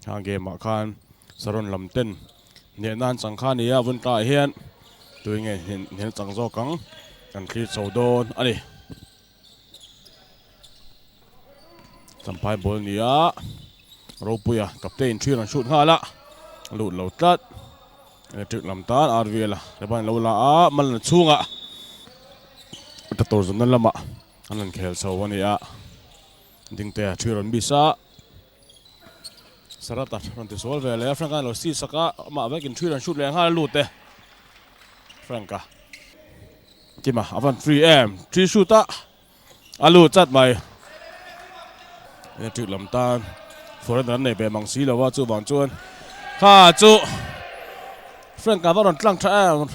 Kha game ah khan Saron lam ten hnehna an chang kha a ni a, vun tah hian tui nge hnehna chang zawk ang kan thlir chho dawn a ni. Champhai ball ni a, Ropuia captain thlir an shoot nghal a, a lut lo tlat. Electric lam tan RVL a Reban lo la a, Malna chhungah ta tur zawmna lamah an rawn khel chho a ni a, Dingtea thlir rawn miss a. Sarata rawn ti sual ve leh a, Frank-a lo si sak a, amah vekin thlir an shoot leh nghal a lut e. Frank-a Kima a van free em, three shoot a, a lut chat mai. Electric lam tan foreigner an nei ve mang si lo a, chuvang chuan kha chu Frank-a va rawn tlang tha em.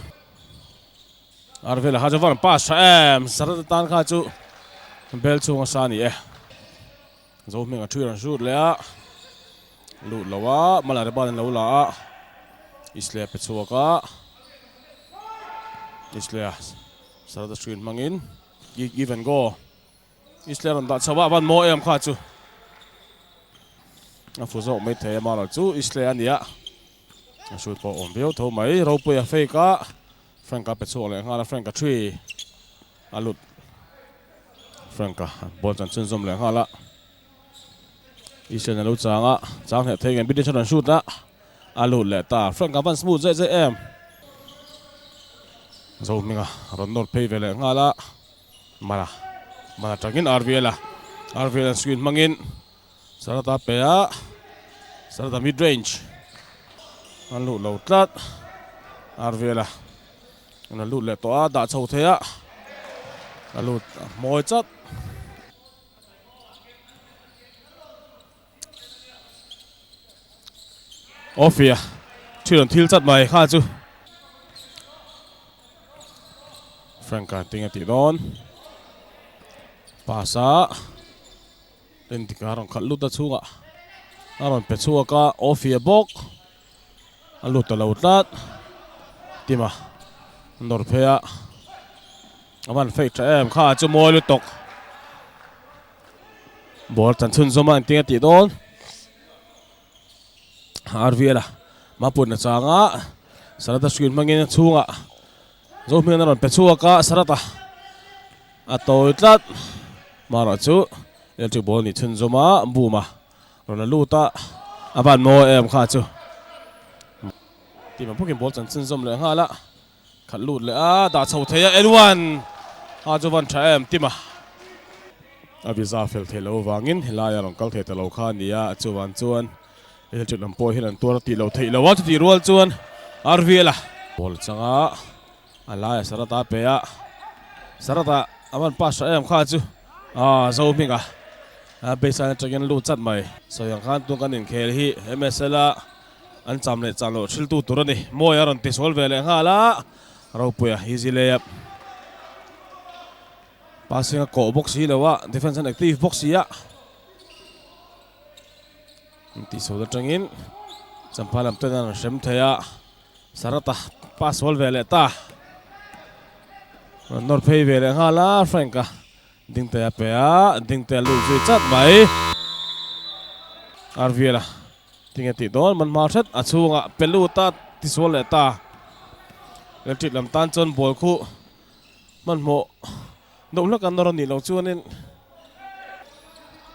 Arvela kha chu va rawn pass tha em, Sarata tan kha chu bel chhunga sa a ni e. Zo hming a ṭhi rawn hrut leh a, lut lo a, Mala Reban an lo la a, Islea pe chhuak a, Islea Sarada screen hmangin give and go, Islea rawn dah chho a, a van mawi em kha chu, a fu zawk mai thei a Mala chu Islea a ni a, a hrut pawh a awm viau tho mai, Ropuia fake a, Frank-a pe chhuak leh nghal a, Frank-a ṭhi a lut. Frank-a ball chan chhunzawm leh nghal a, Eastern a lo chang a, chang hneh thei ngen Bidin chuan an shoot a, a lut leh ta. Frank-a van smooth zeh zeh em. Zohminga rawn nawr phei ve leh nghal a, Mala, Mala tangin RVL a, RVL an screen hmangin Sarata pe a, Sarata mid range an lut lo tlat, RVL a. A lut leh tawh a, dah chho thei a, a lut mawi chat. Awfia thil an thil chat mai kha chu Frank-a ting a tih dawn. Pass a endik a rawn khalh lut a chhungah a rawn pe chhuak a, Awfia bawk. A lut ta lo tlat. Tima nawr phei a, a van fake tha em kha chu mawi lutuk. Ball chan chhunzawm a engtin a tih dawn. RVL a mapun a chang a, Sarata screen hmangin a chhungah Zohming a rawn pe chhuak a, Sarata a tawi tlat. Marawh chu electric ball nih chhunzawm a, boom a. Rawn la lut a, a van mawi em kha chu. Team ang bawkin ball chanchin zawm leh nghal a, khalh lut leh a, dah chho thei a, N1 a chu van tha em team a. A visa fel theih loh avangin helai a rawn kal thei ta lo kha a ni a, chuvan chuan electric lam pawh hian an tuar a tih loh theih loh a, chutih rual chuan RVL a. Ball changa a laia Sarata a pe a, Sarata a van pass tha em kha chu aa Zohminga a baseline atangin lut chat mai. Sawi ang khan tun kan inkhel hi MSL a an cham leh cham loh thiltu tur a ni. Mawi a rawn ti sual ve leh nghal a, Ropuia easy layup. Passing a kawh bawk si lo a, defense an active bawk si a. An tihsual atangin Champhai lam ten an hrem thei a. Sarata pass sual ve leh ta. Rawn nawr phei ve leh nghal a, Frank-a Dingte a pe a, Dingte a lut zui chat mai. Arviela tinge tih dawn man hma hret a chhungah pe lut a tisual leh ta. Electric lam tan chuan ball khu hmanhmawh deuh hlek an nawr a nih loh chuanin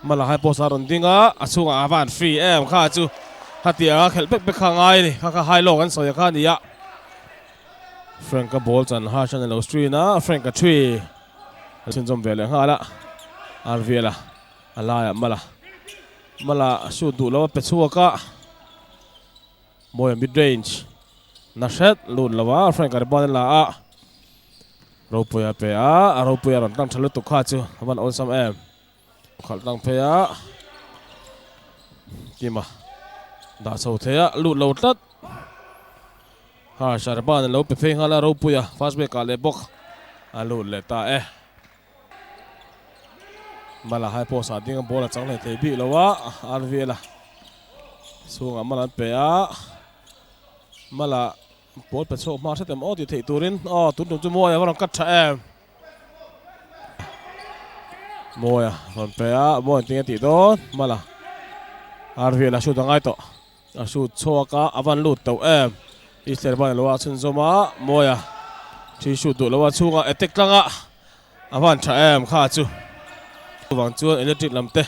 Mala hai post a rawn ding a, a chhungah a van free em kha chu khatiang a khelh bek bek kha a ngai a ni, kha kha high lawk an sawi a kha a ni a. Frank-a ball chan harsh a ni lo screen a, Frank-a thui a chhunzawm ve leh nghal a, Arviela a laiah Mala, Mala shoot duh lo a pe chhuak a, Mawia mid range na hret lut lo a, Frank-a rebound a la a, Ropuia pe a, a Ropuia rawn tang tha lutuk kha chu a van awlsam em. Khalh tlang phei a, Kima dah chho thei a, lut lo tlat. Ha Sharban a lo pe phei nghal a, Ropuia fast break ah leh bawk a lut leh ta e. Mala high post ah ding a ball a chang hlei thei bik lo a, RVL a chhungah Mala an pe a, Mala Ball pe chhuak hma hret em aw tih theih turin aw tun tum chu Mawia va rawn cut tha em. Mawia rawn pe a, Mawia tinge tih dawn Mala Arviel a shoot a ngai tawh. A shoot chhuak a, a van lut tawh em. Easter ban a lo a chhunzawm a, Mawia thi shoot duh lo a chhungah attack tlang a, a van tha em kha chu. Chuvang chuan electric lam te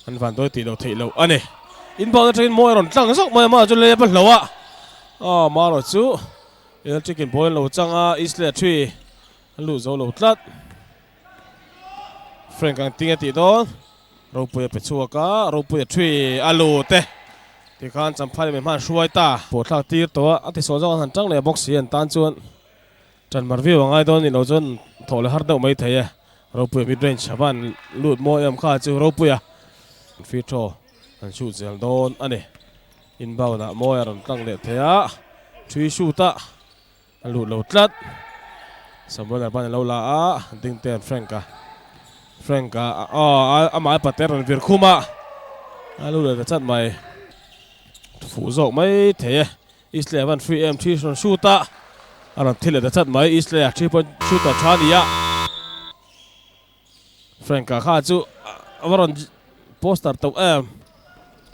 an van dawi tih loh theih loh a ni. Inbound atangin Mawia rawn tlang zawk mai a, mah chu lei a pa hlo a, aw marawh chu electric in ball an lo chang a, Easter thi an luh zo lo tlat. Frank ang ting a tih dawn. Ropuia pe chhuak a, Ropuia thi a lut e. Tikhan Champhai leh hman hruai ta. Pawh thlak tir tawh a, a tisawn zawk an han tang leh bawk si an tan chuan tan mar viau a ngai dawn ni lo chuan thawh leh har deuh mai thei e. Ropuia mid range a van lut mawi em kha chu Ropuia free throw an shoot zel dawn a ni. Inbound ah mawi a rawn tlang leh thei a, thui shoot a. A lut lo tlat. Samuel Arban a lo la a, Dingtea'n Frank-a, Frank-a aw amah a pater rawn vir khum a, a lut leh ta chat mai. Fuh zawk mai thei e. Eastleigh a van free em thi rawn shoot a, a rawn thi leh ta chat mai. Eastleigh a 3 point shooter tha a ni a. Frank-a kha chu a va rawn poster tawh em.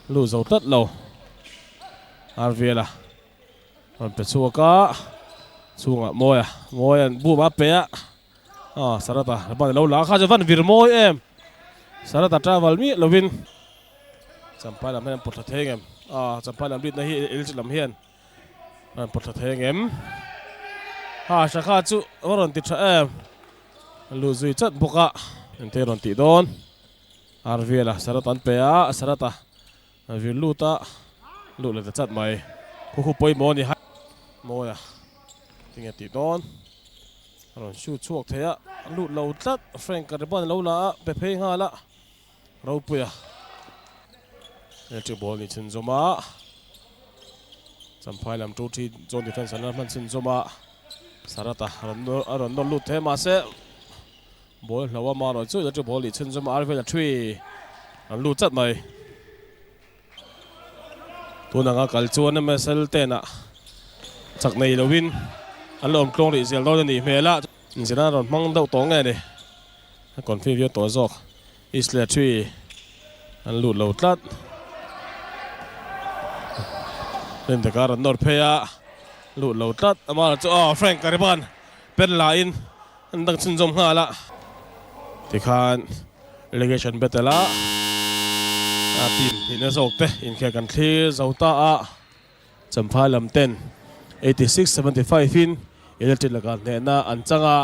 Lut zo tlat lo. Arviela. Rawn pe chhuak a, chhungah mawi a, mawi an bum a pe a, aw Sarata ban alo la kha chu van vir mawi em, Sarata travel miah lovin Champhai lam hian an pawt thla thei ang em, aw Champhai lam ritna hi electric lam hian an pawt thla thei ang em, ha Shakha chu a rawn ti tha em, a lut zui chat bawk a, engte rawn tih dawn, Arviela Sarata an pe a, Sarata. A vir lut a, luh leh ta chat mai. Khu khu pawimawh a ni hai. Mawi a, tinge tih dawn. A rawn shoot chhuak thei a, a lut lo tlat. Frank a ribbon a lo la a, pe phei nghal a. Ropui a, electric ball ni chhunzawm a. Champhai lam 2-3 zone defense an la hman chhunzawm a. Sarata a rawn nawr lut thei a, mahse Ball hlo a mahrawn chu electric ball nih chhunzawm a Arvel a thui an lut chat mai. Tun anga kal chuan MSL ten ah chak nei lovin an la awm tluang rih zel dawn a nih hmel a. Inzirna rawn hmang deuh tawh nge ni a confi viau tawh zawk. East leh thui an lut lo tlat. Lindeka rawn nawr phei a lut lo tlat amah chu aw Frank Kariban pen la in An dang chhunzawm nghal a, tikhan relegation battle a a team hnihna zawk te inkhel kan thlir zo ta a, Champhai lam ten 86 75 in Electric lakah hnehna an chang a.